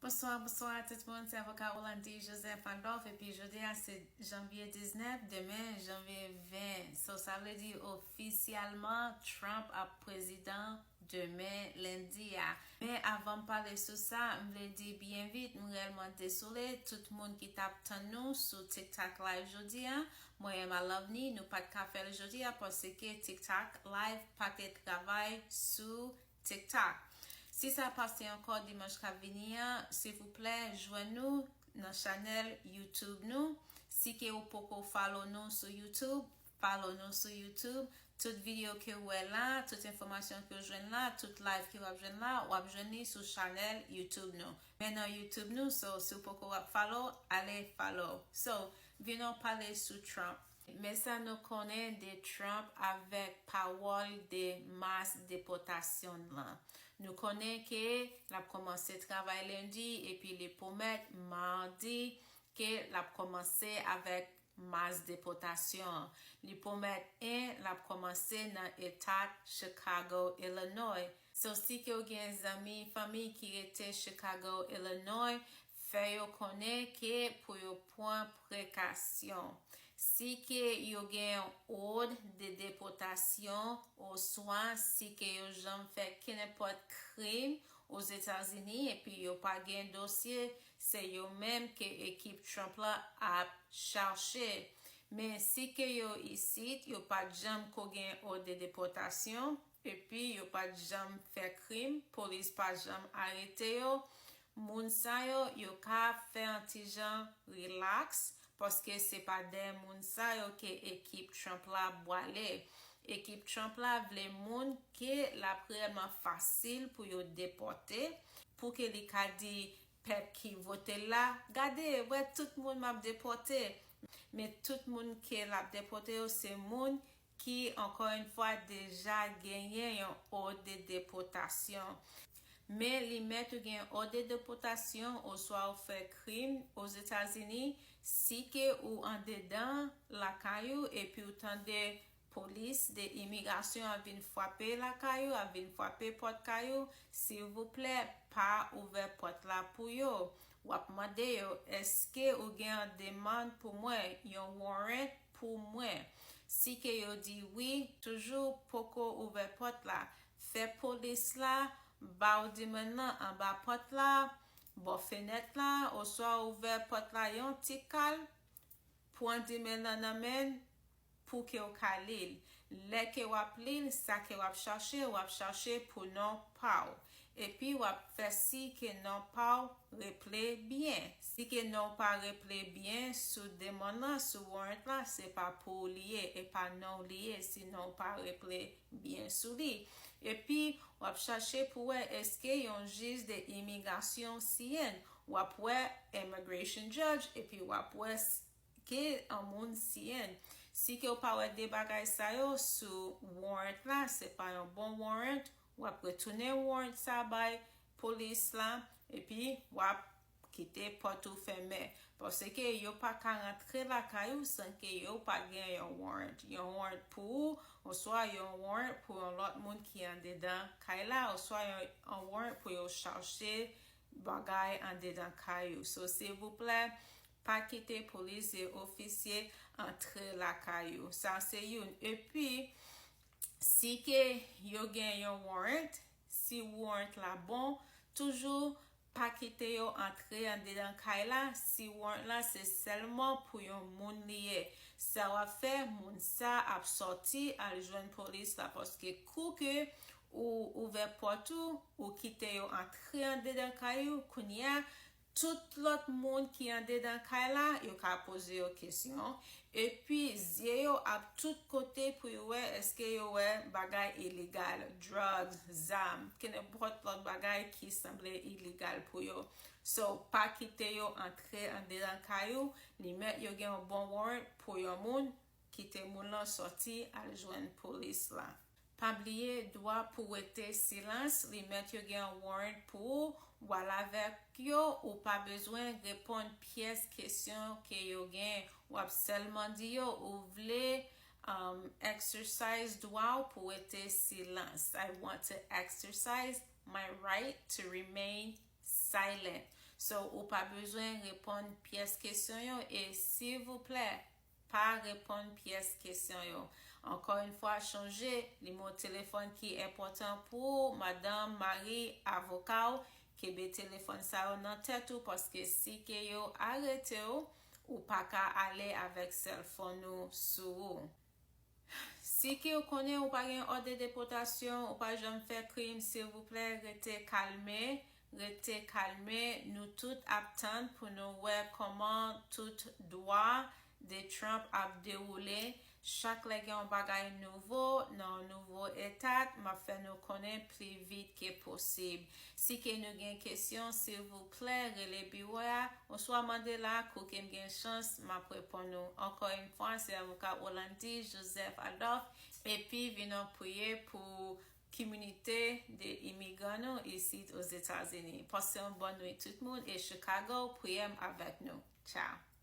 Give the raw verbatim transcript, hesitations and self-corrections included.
Bonswa, bonswa tout moun, se avoka Rolandi Joseph Adolphe, epi jodi a se janvye diznèf, demen janvye ven. So, sa vle di ofisyalman Trump ap prezidan demen lendi a. Men avan m pale sou sa, m vle di byen vit, m reyèlman desole tout moun ki t ap tann nou sou TikTok live jodi a. Mwen, Emma Loveni, nou pa t ka fè l jodi a paske TikTok live pa te travay sou TikTok. Si sa pase ankò dimanch k ap vini an, silvouplè, jwenn nou nan chanèl YouTube nou. Si ke ou poko follow nou sou YouTube, follow nou sou YouTube. Tout videyo ke w wè la, tout enfòmasyon ke w jwenn la, tout live ke w ap jwenn la, w ap jwenn li sou chanèl YouTube nou. Men nan YouTube nou, so, si w poko ap follow, ale follow. So, vin nou pale sou Trump. Men sa nou konnen de Trump avèk pawòl de mas depòtasyon lan. Nou konnen ke l ap kòmanse travay lendi epi li pwomèt madi ke l ap kòmanse avèk mas depòtasyon an. Li pwomèt en, l ap kòmanse nan eta Chicago, Illinois. So, si ke w gen zanmi, fanmi ki rete Chicago, Illinois, fè yo konnen ke pou yo pran prekasyon. Si ke yo gen yon òd de depòtasyon, oswa si ke yo janm fè kenenpòt krim Ozetazini epi yo pa gen dosye, se yo menm ke ekip Trump la ap chache. Men si ke yo isit, yo pa t janm ko gen òd de depòtasyon, epi yo pa t janm fè krim, polis pa janm arete yo, moun sa yo, yo ka fè yon ti jan rilaks, paske se pa dèyè moun sa yo ke ekip Trump la bwale. Ekip Trump la vle moun ke l ap reyèlman fasil pou yo depòte, pou ke li ka di pèp ki vote l la, gade, wè tout moun m ap depòte. Men tout moun ke l ap depòte yo, se moun ki, ankò yon fwa, deja genyen yon òd de depòtasyon. Men li mèt ou gen òd de depòtasyon oswa ou fè krim Ozetazini, si ke ou andedan lakay ou epi ou tande polis de imigrasyon ap vin frape lakay ou, ap vin frape pòt kay ou, silvouplè, pa ouvè pòt la pou yo. W ap mande yo, èske ou gen yon demann pou mwen, yon warrant pou mwen? Si ke yo di wi, toujou poko ouvè pòt la. Fè polis la ba w dimann nan anba pòt la, bò fenèt la, oswa ouvè pòt la yon ti kal, pran dimann nan nan men l pou ke w ka li l. Lè ke w ap li l, sa ke w ap chache, w ap chache pou non pa w. Epi w ap fè si ke non pa w reple byen. Si ke non w pa reple byen sou demann lan, sou warrant la, se pa pou ou li ye, e pa non w li ye, si non w pa reple byen sou li. Epi, w ap chache pou wè èske yon jij de imigrasyon siyen. W ap wè immigration judge, epi w ap wè s- ke yon moun siyen. Si ke w pa wè de bagay sa yo sou warrant la, se pa yon bon warrant, w ap retounen warrant sa bay polis la, epi w ap kite pòt ou fèmen. Paske yo pa ka rantre lakay ou san ke yo pa gen yon warrant. Yon warrant pou ou, oswa yon warrant pou yon lòt moun ki andedan kay la, oswa yon, yon warrant pou yo chache bagay andedan kay ou. So, silvouplè, pa kite polis e ofisye antre lakay ou. Sa se youn. Epi, si ke yo gen yon warrant, si warrant la bon, toujou pa kite yo antre andedan kay la. Si warrant la se sèlman pou yon moun li ye, sa w ap fè, moun sa ap sòti al jwenn polis la. Paske kou ke ou ouvè pòt ou, ou kite yo antre andedan kay ou, kounye a, tout lòt moun ki andedan kay la, yo ka poze yo kesyon. Epi, zye yo ap tout kote pou yo wè èske yo wè bagay iligal, drugs, zam, kenenpòt lòt bagay ki sanble iligal pou yo. So, pa kite yo antre andedan kay ou, li mèt yo gen yon bon warrant pou yon moun, kite moun lan sòti al jwenn polis la. Pa bliye, dwa pou rete silans, li mèt yo gen yon warrant pou ou, w al avèk yo, ou pa bezwen reponn pyès kesyon ke yo gen, w ap sèlman di yo ou vle, um, exercise dwa w pou rete silans. I want to exercise my right to remain silent. So, ou pa bezwen reponn pyès kesyon yo e, silvouplè, pa reponn pyès kesyon yo. Ankò yon fwa, chonje, nimewo telefòn ki enpòtan pou ou, madanm, mari, avoka w, kenbe telefòn sa yo nan tèt ou, paske si ke yo arete w, ou pa ka ale avèk sèlfòn ou sou ou. Si ke ou konnen ou pa gen òd de depòtasyon, ou pa janm fè krim, silvouplè, rete kalme, rete kalme. Nou tout ap tann pou nou wè kòman tout dwa de Trump ap dewoule. Chak lè gen yon bagay nouvo, nan yon nouvo etap, m ap fè nou konnen pli vit ke posib. Si ke nou gen kesyon, silvouplè, rele biwo a, oswa mande la, kou ke m gen chans, m ap reponn ou. Ankò yon fwa, se avoka Orlandy Joseph Adolphe, epi vin nou priye pou kominote de imigran nou isit Ozetazini. Pase yon bòn nwit tout moun, e Chicago, priye m avèk nou. Ciao.